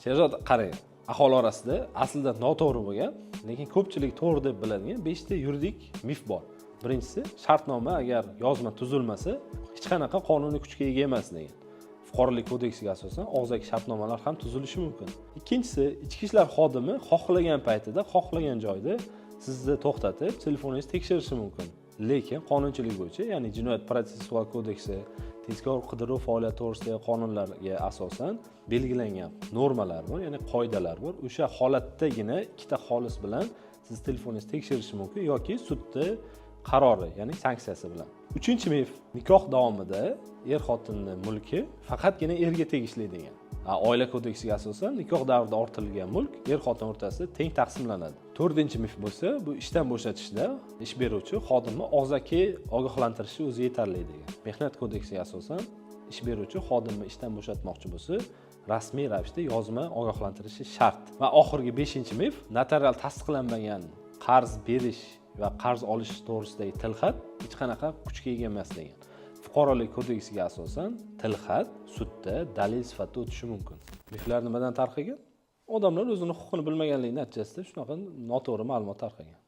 Sherzod, qarang, aholi orasida aslida noto'g'ri bo'lgan, lekin ko'pchilik to'g'ri deb biladigan beshta yuridik mif bor. Birinchisi, shartnoma agar yozma tuzilmasa, hech qanaqa qonuniy kuchga ega emas degan. Fuqarolik kodeksiga asosan og'zaki shartnomalar ham tuzilishi mumkin. Ikkinchisi, ichki ishlar xodimi xohlagan paytida, xohlagan joyda sizni to'xtatib, telefoningizni tekshirishi mumkin. Lekin qonunchilik bo'yicha, ya'ni jinoyat protsessual kodeksi, tezkor qidiruv faoliyati to'g'risidagi qonunlarga asosan belgilangan normalar bor, ya'ni qoidalar bor. O'sha holatdagina ikkita xolis bilan siz telefoningizni tekshirishi mumkin yoki sudni qarori, ya'ni sanksiyasi bilan. Uchinchi mif: nikoh davomida er xotinni mulki faqatgina erga tegishli degan. Oila kodeksiga asosan nikoh davrida orttirilgan mulk er xotin o'rtasida teng taqsimlanadi. To'rtinchi mif bo'lsa, bu ishdan bo'shatishda ish beruvchi xodimni og'zaki ogohlantirishi o'zi yetarli degan. Mehnat kodeksiga asosan ish beruvchi xodimni ishdan bo'shatmoqchi bo'lsa, rasmiy ravishda yozma ogohlantirishi shart. Va oxirgi, beshinchi mif: notarial tasdiqlanmagan qarz berish va qarz olish to'g'risidagi tilxat hech qanaqa kuchga ega emas degan. Fuqarolik kodeksiga asosan tilxat sudda dalil sifatida o'tishi mumkin. Miflar nimadan tarqagan? Odamlar o'zini huquqini bilmaganligi natijasida shunaqa noto'g'ri ma'lumot tarqagan.